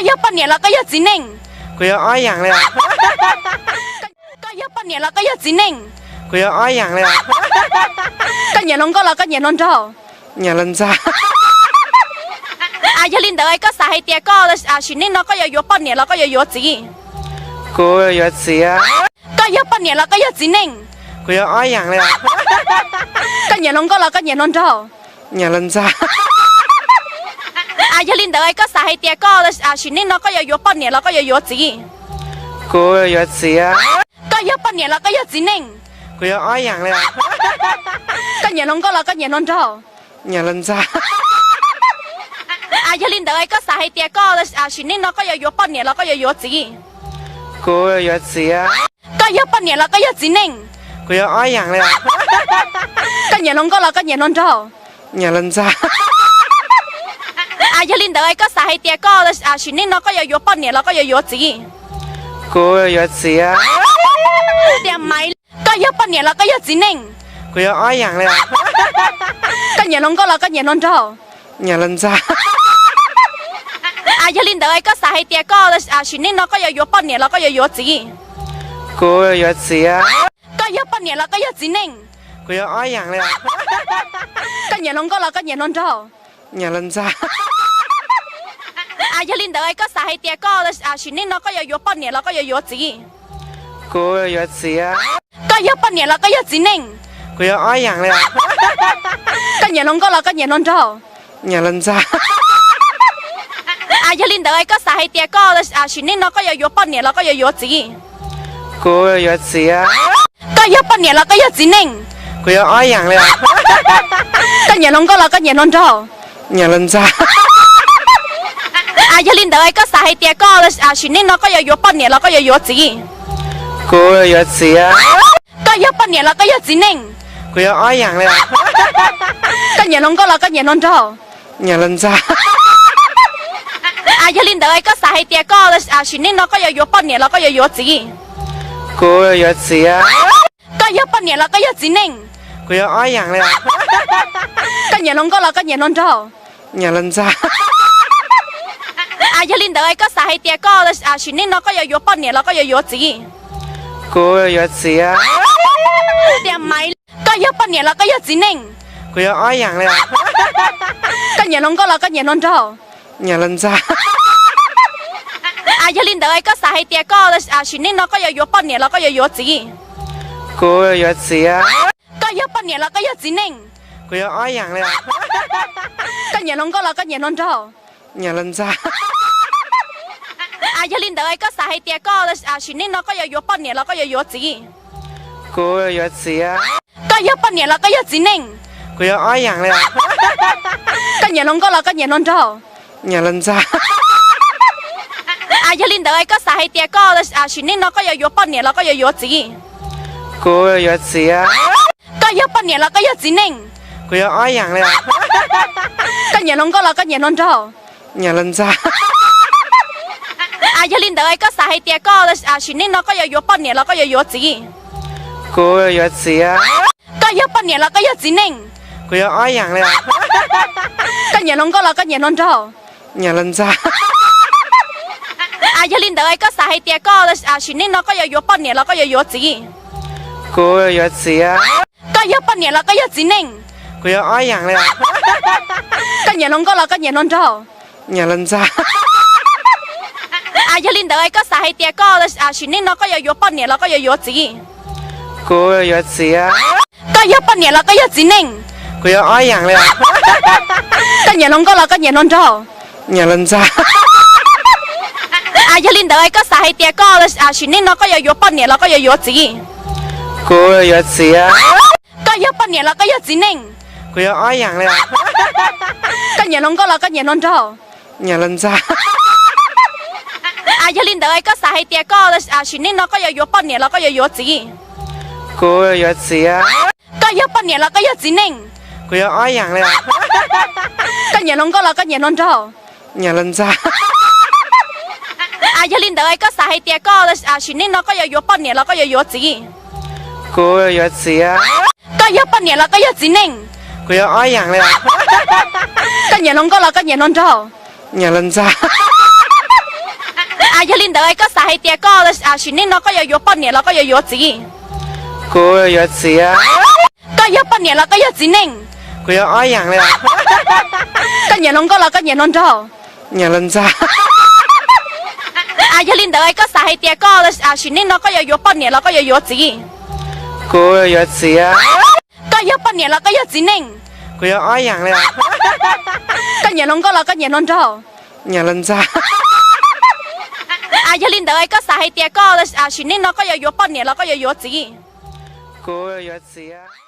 Koj yog poj niam los koj yog txiv neej? Kuv yog ob yaam le. Koj yog poj niam los koj yog txiv neej? Kuv yog ob yaam le. Koj nyiam hluas nkauj los koj nyiam hluas nraug? Nyiam hluas nraug. Yog li ntawd koj xav hais tias koj sim neej no koj yuav yuav poj niam los koj yuav yuav txiv? Kuv yuav txiv. Koj yog poj niam los koj yog txiv neej? Kuv yog ob yaam le. Koj nyiam hluas nkauj los koj nyiam hluas nraug? Nyiam hluas nraug. Yog li ntawd koj xav hais tias koj sim neej no koj yuav yuav poj niam los koj yuav yuav txiv? Kuv yuav txiv. Koj yog poj niam los koj yog txiv neej? Kuv yog ob yaam le. Koj nyiam hluas nkauj los koj nyiam hluas nraug? Nyiam hluas nraug. Yog li ntawd koj xav hais tias koj sim neej no koj yuav yuav poj niam los koj yuav yuav txiv? Kuv yuav txiv. Koj yog poj niam los koj yog txiv neej? Kuv yog ob yaam le. Koj nyiam hluas nkauj los koj nyiam hluas nraug? Nyiam hluas nraug. Yog li ntawd koj xav hais tias koj sim neej no koj yuav yuav poj niam los koj yuav yuav txiv? Kuv yuav txiv. Koj yog poj niam los koj yog txiv neej? Kuv yog ob yaam le. Koj nyiam hluas nkauj los koj nyiam hluas nraug? Nyiam hluas nraug. Yog li ntawd koj xav hais tias koj sim neej no koj yuav yuav poj niam los koj yuav yuav txiv? Kuv yuav txiv. Koj yog poj niam los koj yog txiv neej? Kuv yog ob yaam le. Koj nyiam hluas nkauj los koj nyiam hluas nraug? Nyiam hluas nraug. Yog li ntawd koj xav hais tias koj sim neej no koj yuav yuav poj niam los koj yuav yuav txiv? Kuv yuav txiv. Koj yog poj niam los koj yog txiv neej? Kuv yog ob yaam le. Koj nyiam hluas nkauj los koj nyiam hluas nraug? Nyiam hluas nraug. Yog li ntawd koj xav hais tias koj sim neej no koj yuav yuav poj niam los koj yuav yuav txiv? Kuv yuav txiv. Koj yog poj niam los koj yog txiv neej? Kuv yog ob yaam le. Koj nyiam hluas nkauj los koj nyiam hluas nraug? Nyiam hluas nraug. Yog li ntawd koj xav hais tias koj sim neej no koj yuav yuav poj niam los koj yuav yuav txiv? Kuv yuav txiv. Koj yog poj niam los koj yog txiv neej? Kuv yog ob yaam le. Koj nyiam hluas nkauj los koj nyiam hluas nraug? Nyiam hluas nraug. Yog li ntawd koj xav hais tias koj sim neej no koj yuav yuav poj niam los koj yuav yuav txiv? Kuv yuav txiv. Koj yog poj niam los koj yog txiv neej? Kuv yog ob yaam le. Koj nyiam hluas nkauj los koj nyiam hluas nraug? Nyiam hluas nraug. Yog li ntawd koj xav hais tias koj sim neej no koj yuav yuav poj niam los koj yuav yuav txiv? Kuv yuav txiv. Koj yog poj niam los koj yog txiv neej? Kuv yog ob yaam le. Koj nyiam hluas nkauj los koj nyiam hluas nraug? Nyiam hluas nraug. Yog li ntawd koj xav hais tias koj sim neej no koj yuav yuav poj niam los koj yuav yuav txiv? Kuv yuav txiv. Koj yog poj niam los koj yog txiv neej? Kuv yog ob yaam le. Koj nyiam hluas nkauj los koj nyiam hluas nraug? Nyiam hluas nraug. Yog li ntawd koj xav hais tias koj sim neej no koj yuav yuav poj niam los koj yuav yuav txiv? Kuv yuav txiv. Koj yog poj niam los koj yog txiv neej? Kuv yog ob yaam le. Koj nyiam hluas nkauj los koj nyiam hluas nraug? Nyiam hluas nraug. Yog li ntawd koj xav hais tias koj sim neej no koj yuav yuav poj niam los koj yuav yuav txiv? Kuv yuav txiv. Koj yog poj niam los koj yog txiv neej? Kuv yog ob yaam le. Koj nyiam hluas nkauj los koj nyiam hluas nraug? Nyiam hluas nraug. Yog li ntawd koj xav hais tias koj sim neej no koj yuav yuav poj niam los koj yuav yuav txiv? Kuv yuav txiv. Koj yog poj niam los koj yog txiv neej? Kuv yog ob yaam le. Koj nyiam hluas nkauj los koj nyiam hluas nraug? Nyiam hluas nraug. Yog li ntawd koj xav hais tias koj sim neej no koj yuav yuav poj niam los koj yuav yuav txiv? Kuv yuav txiv. Koj yog poj niam los koj yog txiv neej? Kuv yog ob yaam le. Koj nyiam hluas nkauj los koj nyiam hluas nraug? Nyiam hluas nraug. Yog li ntawd koj xav hais tias koj sim neej no koj yuav yuav poj niam los koj yuav yuav txiv? Kuv yuav txiv. Koj yog poj niam los koj yog txiv neej? Kuv yog ob yaam le. Koj nyiam hluas nkauj los koj nyiam hluas nraug? Nyiam hluas nraug. Yog li ntawd koj xav hais tias koj sim neej no koj yuav yuav poj niam los koj yuav yuav txiv? Kuv yuav txiv. Koj yog poj niam los koj yog txiv neej? Kuv yog ob yaam le. Koj nyiam hluas nkauj los koj nyiam hluas nraug? Nyiam hluas nraug. Yog li ntawd koj xav hais tias koj sim neej no koj yuav yuav poj niam los koj yuav yuav txiv? Kuv yuav txiv. Koj yog poj niam los koj yog txiv neej? Kuv yog ob yaam le. Koj nyiam hluas nkauj los koj nyiam hluas nraug? Nyiam hluas nraug. Yog li ntawd koj xav hais tias koj sim neej no koj yuav yuav poj niam los koj yuav yuav txiv? Kuv yuav txiv. Koj yog poj niam los koj yog txiv neej? Kuv yog ob yaam le. Koj nyiam hluas nkauj los koj nyiam hluas nraug? Nyiam hluas nraug. Yog li ntawd koj xav hais tias koj sim neej no koj yuav yuav poj niam los koj yuav yuav txiv? Kuv yuav txiv. Koj yog poj niam los koj yog txiv neej? Kuv yog ob yaam li. Koj nyiam hluas nkauj los koj nyiam hluas nraug? Nyiam hluas nraug. Yog li ntawd koj xav hais tias koj sim neej no koj yuav yuav poj niam los koj yuav yuav txiv? Kuv yuav txiv. Koj yog poj niam los koj yog txiv neej? Kuv yog ob yaam li. Koj nyiam hluas nkauj los koj nyiam hluas nraug? Nyiam hluas nraug. Yog li ntawd koj xav hais tias koj sim neej no koj yuav yuav poj niam los koj yuav yuav txiv? Kuv yuav txiv.